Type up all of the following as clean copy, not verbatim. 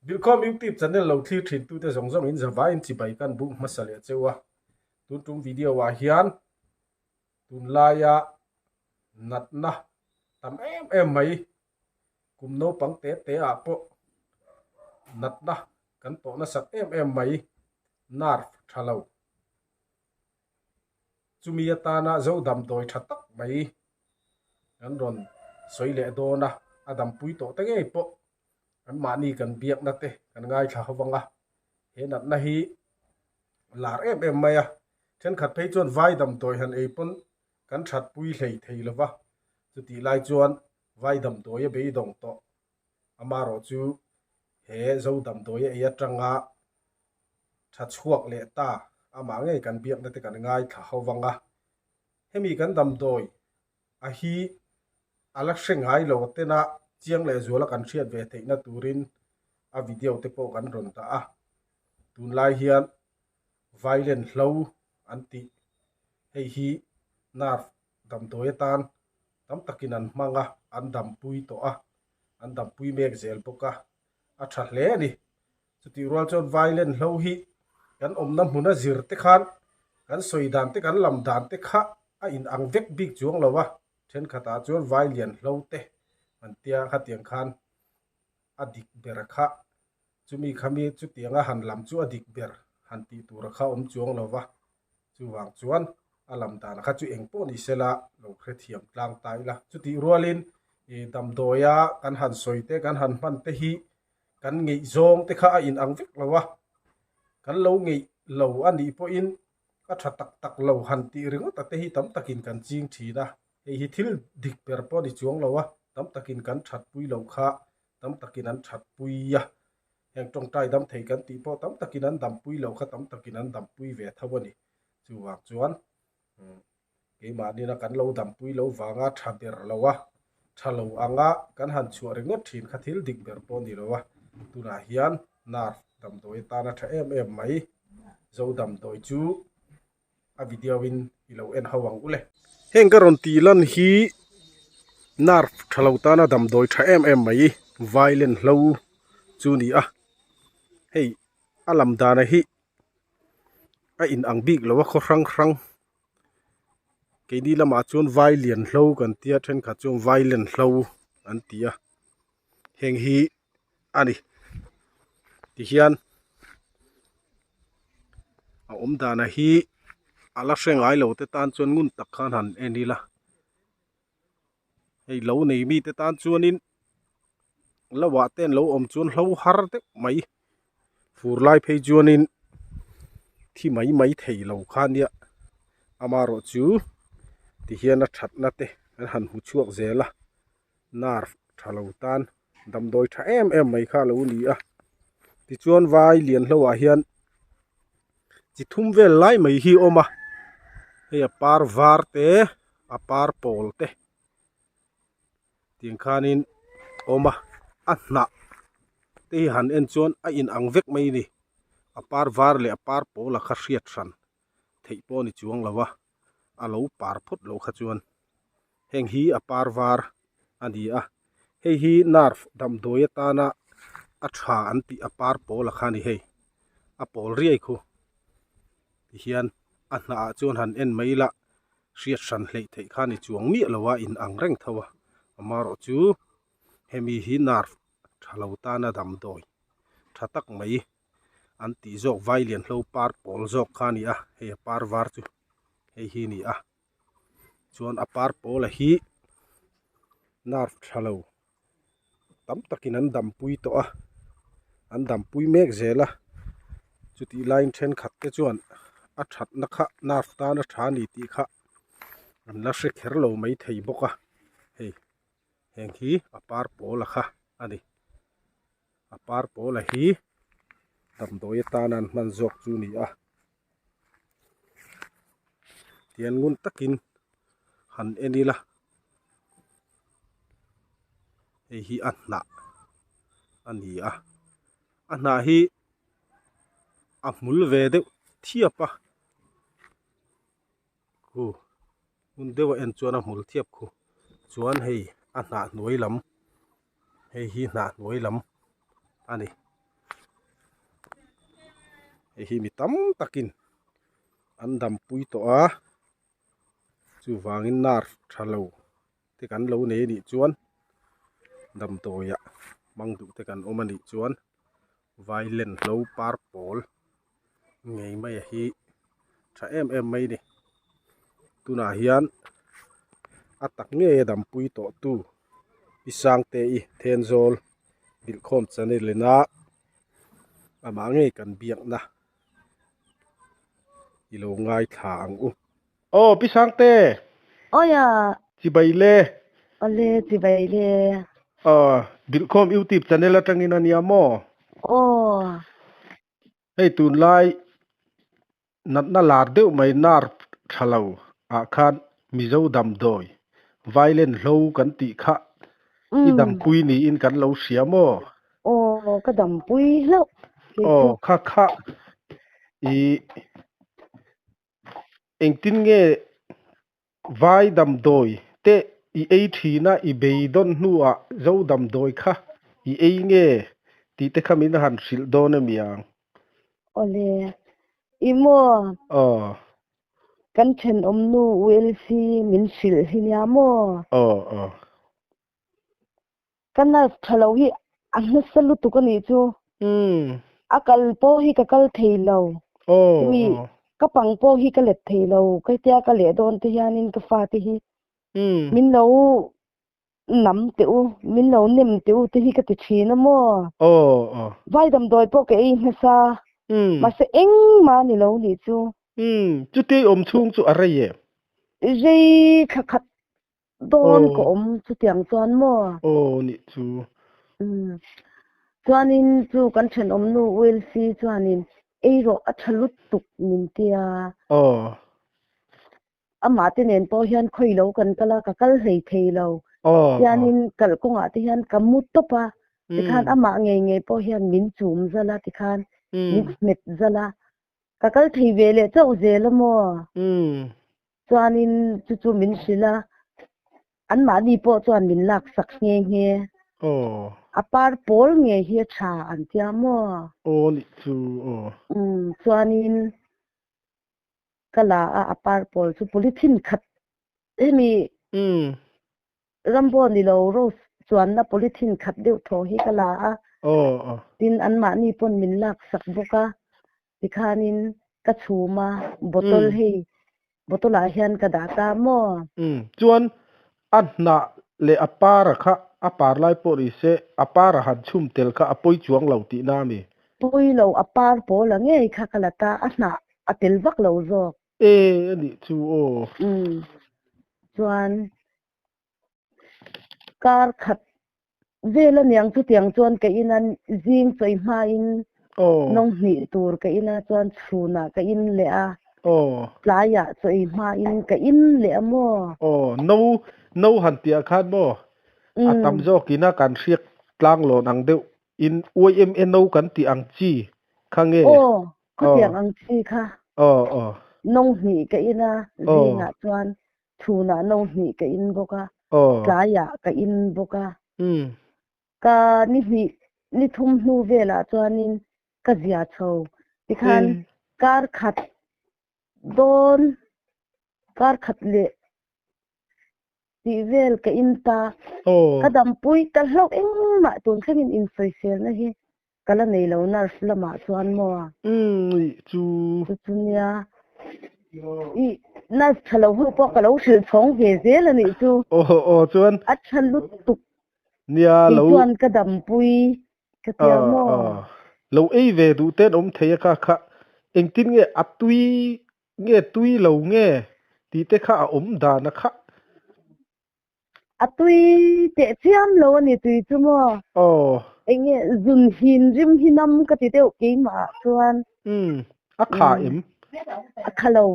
Bilkhawm YouTube channel lo thlir thin tute zawng zawng in zavaiin chibai kan buk hmasa leh cheu a. Tun tum video ah hian tunlaia natna tam em em mai kum naupang te te ah pawh natna kan tawh nasat em em mai nerve tha lo. Chumi atana zo damdawi tha tak mai kan rawn sawi leh dawn a, a dampui tawh te ngei pawh anmahni kan biakna te kan ngaithla ho vang a, he natna hi lar em em mai a, thenkhat phei chuan vai damdawi han ei pawn kan thatpui hlei thei lo va, chutih lai chuan vai damdawi a beidawng tawh amarawh chu he zo damdawi a ei atanga tha chhuak leh ta amah ngei kan biakna te kan ngaithla ho vang a, hemi kan damdawi a hi a la hre ngai lo tena chiang leh zuala kan hriat ve theihna turin a video te pawh kan rawn dah a, tunlai hian violent hlo an tih hei hi nerve damdawi atan tam takin an hmang a, an dampui tawh a, an dampui mek zel bawk a, a tha hle a ni. Chutih rual chuan violent hlo hi kan awmna hmuna zir te khan kan sawi dan te kan lam dan te kha a in ang vek bik chuang lo a, thenkhatah chuan vailian hlo te an tia khatiang khan a dik ber kha chumi khami chutianga han lam chu a dik ber han tih tura kha awm chuang lo va, chuvang chuan a lam dan kha chu eng pawh ni sela lo hrethiam tlang ta ila. Chutih rualin ih damdawia kan han sawi te kan han hman te hi kan ngeih zawng te kha a in ang vek lo a, kan lo ngeih lo a nih pawhin a tha tak tak lo han tih ringawt a te hi tam takin kan ching thin a, hei hi thil dik ber pawh a ni chuang lo a, tam takin kan thatpui lo kha tam takin an thatpui a, heng tawngtai dam thei kan tih pawh tam takin an dampui lo kha tam takin an dampui ve tho a ni, chuvang chuan Keimahniina kan lo dampui lo vanga tha ber lo a, tha lo anga kan han chhuah ringawt thin kha thil dik ber pawh a ni lo a. Tunah hian nerve damdawi atana tha em em mai zo damdawi chu a video in i lo en ho ang u le. Heng ka rawn tih lan hi nerve tha lo tana damdawi tha em em mai violin hlo chu a ni a, hei a lam dana hi a in ang bik lo a khaw hrang hrang keini lamah chuan vai lian hlo kan tia thenkhat chuan vai len hlo an ti a heng hi a ni tihian a awm dana hi a la hre ngai lo te tan chuan ngun tak khan han en ila. Hei lo nei mite tan chuanin lo ah te an lo awm chuan hlo har deuh mai fur lai phei chuanin thi mai mai thei lo kha nia amaherawh chu tihian a thatna te an han hmu chhuak zel a nerve tha lo tan damdawi tha em em mai kha a lo ni a tichuan vai lian hlo ah hian chi thum vel lai mai hi a awm a hei a par var te a par pawl te tiang khanin awm a a hnah te hi han en chuan a in ang vek mai a ni a par var leh a par pawl a kha hriat hran theih pawh a ni chuang lo a a lo par phawt loh kha chuan heng hi a par var a ni a hei hi nerve damdawi atana a tha an tih a par pawl a kha a ni hei a pawl riai khu tihian a hnah ah chuan han en mai ila hriat hran hleih theih kha a ni chuang miah lo a in ang reng tho a amaherawh chu hemi hi nerve tha lo tana damdawi tha tak mai an tih zawk vai lian hlo par pawl zawk kha a ni a hei a par var chu hei hi a ni a. Chuan a par pawla hi nerve tha lo tam takin an dampui tawh a an dampui mek zel a chutih laiin thenkhat te chuan a thatna kha nerve tan a tha a ni tih kha an la hre kher lo maithei bawk a hei heng hi a par pawla kha a ni a par pawla hi damdawi atana an hman zawk chu a ni a. Tian ngun takin han en ila hei hi a hnah a ni a a hnah hi a hmul ve deuh thiap a khu hmun deuh a en chuan a hmul thiap khu chuan hei a hnah hnuai lam hei hi hnah hnuai lam a ni. Hei hi mi tam takin an dampui tawh a, chuvangin nerve tha lo te kan lo nei anih chuan damdawiah hmang duh te kan awm anih chuan vailenhlo par pawl ngei mai a hi tha em em mai a ni. Tunah hian a tak ngei a dampui tawh tu Pi Sangte-i Thenzawl bilhkhawm channel ina amah ngei kan biakna i lo ngaithla ang u. Aw Pi Sangte! Awia! Chibai le! Awle chibai le! Aw bilhkhawm youtube channel atangin a nia maw? Aw. Hei tunlai natna lar deuh mai nerve tha lo ah khan Mizo damdawi violent hlo kan tih kha i dampui niin kan lo hria maw? Aw ka dampui hlauh kei chu. Aw kha kha i engtin nge Vai damdawi te i ei thin a, i beidawn hnuah zo damdawi kha i ei nge tih te kha min han hrilh dawn a miang. Awle, i maw? Aw. Kan thenawmnu ULC min hrilh hi nia maw? Aw, aw. Ka nurse tha lo hi a hnasa lutuk a nih chu. A kal pawh hi ka kal thei lo. Chumi ka pang pawh hi ka let thei lo. Ka tia ka leh dawn te hianin ka fate hi min lo nam teh u, min lo nem teh u te hi ka ti thin a maw. Vai damdawi pawh ka ei hmasa. Mahse engmah a ni lo nih chu. Chuti awm chhung chu a rei em? Rei thla khat Dawn ka awm chutiang chuan maw? Aw nih chu. Umm. Chuanin chu kan thenawmnu ULC chuanin ei rawh a tha lutuk min tia. Aw. Amah te nen pawh hian khawi lo kan kal a, ka kal hlei thei lo. Aw. Tianin kalh kawngah te hian ka mu tawp a, tikhan amah ngei ngei pawh hian min chum zal a, tikhan min hmet zal a. Ka kal thei ve leh chauh zel a maw? Umm. Chuanin chu chu min hrilh a, anmahni pawh chuan min laksak nghe nghe. Aw. A par pawl ngei hi a tha an tia maw? Aw nih chu aw. Umm chuanin ka la a, a par pawl chu polythene khat hemi. Umm. Rambo ni lo rose chuanna polythene khat deuh thaw hi ka la a, tin anmahni pawn min laksak bawk a, tikhanin ka chhum a, bottle hei bottle ah hian ka dah ta maw? Umm, chuan a hnah leh a para kha a par lai pawh ni se a para han chhum tel kha a pawi chuang lo tihna a mi? Pawi lo, a par pawl a ngei kha ka la ta, a hnah a tel vak lo zawk. E a nih chu aw. Umm, chuan Kar khat vel aniang chutiang chuan ka in a, zing chawi hmain nawng hnih tur ka in a, chuan chhunah ka in leh a, tlaiah chawi hmain ka in leh a maw? Aw, no, no han tih ah khan maw a tam zawkin a kan hriak tlang lawn ang deuh in YMA no kan tih ang chi kha nge? Aw, khawtiang ang chi kha. Aw, aw. Nawng hnih ka in a, zingah chuan Chhunah no hnih ka in bawk a, tlaiah ka in bawk a. Ka ni hnih, ni thum hnu velah chuanin ka zia chho. Tikhan kar khat dawn, kar khat leh tih vel ka in ta. Ka dampui ta hlauh engmah tun thlengin insawiselna hi Ka la nei lo nurse lamah chuan maw? Umm ih chu. Chu chu nia. Ih nurse tha lo ho pawh ka lo hrilh chhawng ve zel a nih chu. Aw aw chuan. A tha lutuk. Nia lo. Kei chuan ka dampui ka tia maw? Aw lo ei ve duh ten awm thei a kha kha engtin nge a tui nge tui lo nge tih te kha a awm dan a kha. A tui teh chiam lo a ni tui chu maw? Aw. Eng nge zun hin rim hi nam ka ti deuh keimah ah chuan. Umm, a kha em? A kha lo.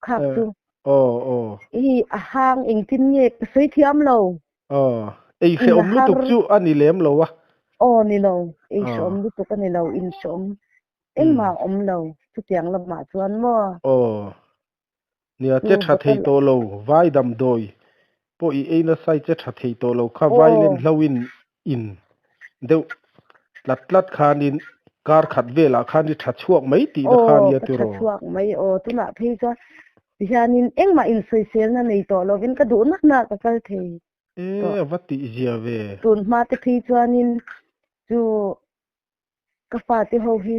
Khak chu. Aw, aw. Hi a hang engtin nge ka sawi thiam lo. Aw, ei hrehawm lutuk chu a ni lem lo a. Aw ni lo, ei hrehawm lutuk a ni lo, in hrehawm engmah a awm lo chutiang lamah chuan maw? Aw. Nia, che tha thei tawh lo, vai damdawi pawh i ei nasa i che tha thei tawh lo kha vai len hlo in in deuh tlat tlat khanin Kar khat velah khan i tha chhuak mai tihna kha Aw ania ka tha tiraw? chhuak mai aw tunah phei chuan tihianin engmah insawiselna nei tawh lovin ka duh nak nak ka kal thei E tawh. a va tih zia ve. Tun hma te phei chuanin chu ka fate ho hi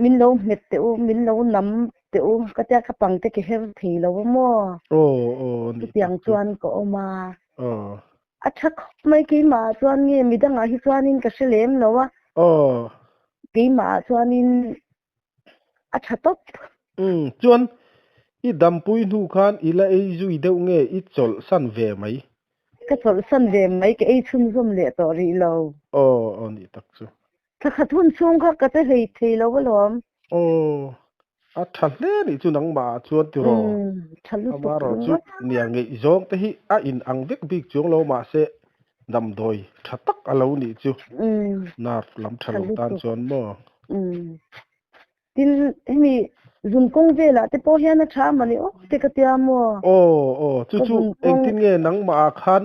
min lo hmet teh u, min lo nam teh u ka tia ka pang te ke her thei lo a maw? Aw aw a nih tak Chutiang chu. chuan ka awm a. Aw. A tha khawp mai keimah ah chuan nge midangah hi chuanin ka hre lem lo a. Aw. Keimah ah chuanin a tha tawp. Umm chuan i dampui hnu khan i la ei zui deuh nge i chawlhsan ve mai? Ka chawlhsan ve mai ka ei chhunzawm leh tawh rih lo. Aw aw nih tak chu. Thla khat hun chhung kha ka che hlei thei lo alawm. Aw a tha hle nih chu nangmah ah chuan tiraw? Umm tha lutuk Amaherawhchu ringawt. nia ngeihzawng te hi a in ang vek bik chuang lo mahse damdawi tha tak a lo nih chu Umm nerve lam tha tha lo tan lutuk. chuan maw? Umm tin hemi zun kawng velah te pawh hian a tha a mawni awk te ka tia maw? Aw aw chu Ka chu zun kawng. engtin nge nangmah ah khan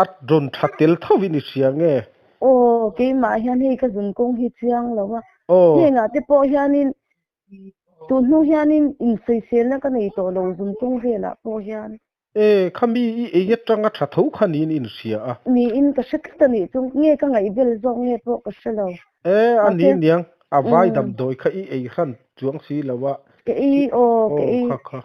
a rawn tha tel tho in i hria nge? Aw keimah hian hei ka zun kawng hi chiang lo a, Aw. hengah te pawh hianin tun hnu hianin insawiselna ka nei tawh lo zun kawng velah pawh hian. E, khami i ei atanga tha tho kha niin i inhria a. Niin ka hre tlat a nih chu, nge ka ngaihbel zawk nge pawh ka hre lo. E, a Mahse, ni niang, a vai umm. damdawi kha i ei hran chuang si lo a. Ka ei, aw, ka Aw, ei kha kha.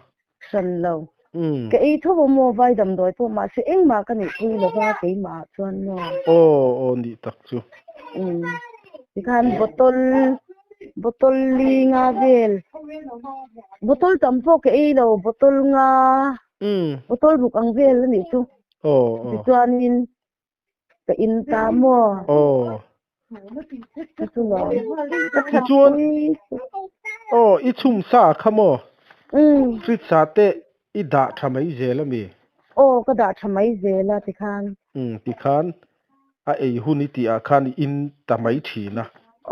hran lo. Umm. Ka ei tho a maw vai damdawi pawh, mahse engmah ka nih pui lo va keimah ah chuan maw. Aw, aw nih tak chu. Umm, tikhan bottle, bottle li nga vel, bottle tam pawh ka ei lo, bottle nga. Bottle ruk ang vel a nih chu. Tichuanin ka in ta maw? Ka chu lawm. Ka that Tichuan pui. Aw i chhum sa kha maw? Fridge ah te i dah tha mai zel a mi? Aw ka dah tha mai zel a tikhan. Tikhan a ei hun i tih ah khan i in ta mai thin a.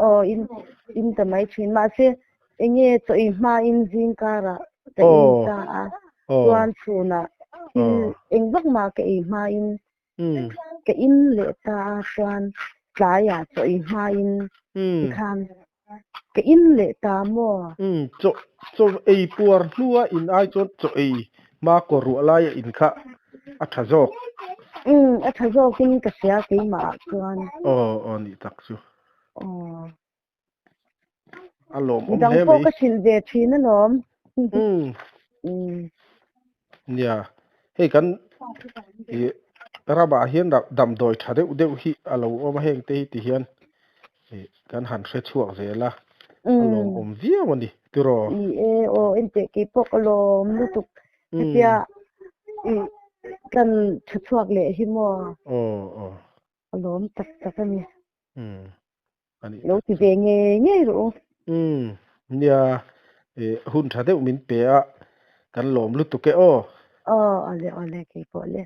Aw in in ta mai thin. Mahse enge chaw ei hma in zing karah ka in ta a, chuan chhunah thil eng vak mah ka ei hma in ka in leh ta a, chuan tlaiah chaw ei hma in tikhan ka in leh ta maw? Chaw chaw ei puar hnua in ai chuan chaw ei hma kaw ruah laia in kha a tha zawk. A tha zawkin ka hria keimah ah chuan. Aw aw nih tak chu. Aw. A lawmawm Midang hle pawh mai. ka hrilh ve thin alawm. Umm. Nia, hei kan i ramah hian damdawi tha deuh deuh hi a lo awm a, heng te hi ti hian kan han hre chhuak zel a, a lawmawm viau a ni tiraw? Ni e, aw enteh keipawh ka lawm lutuk hetia i kan tha chhuak leh hi maw? Aw aw. Ka lawm tak tak a ni. Umm. Lo ti ve ngei ngei rawh u. Umm nia hun tha deuh min pe a kan lawm lutuk e aw. Aw awle awle keipawh le.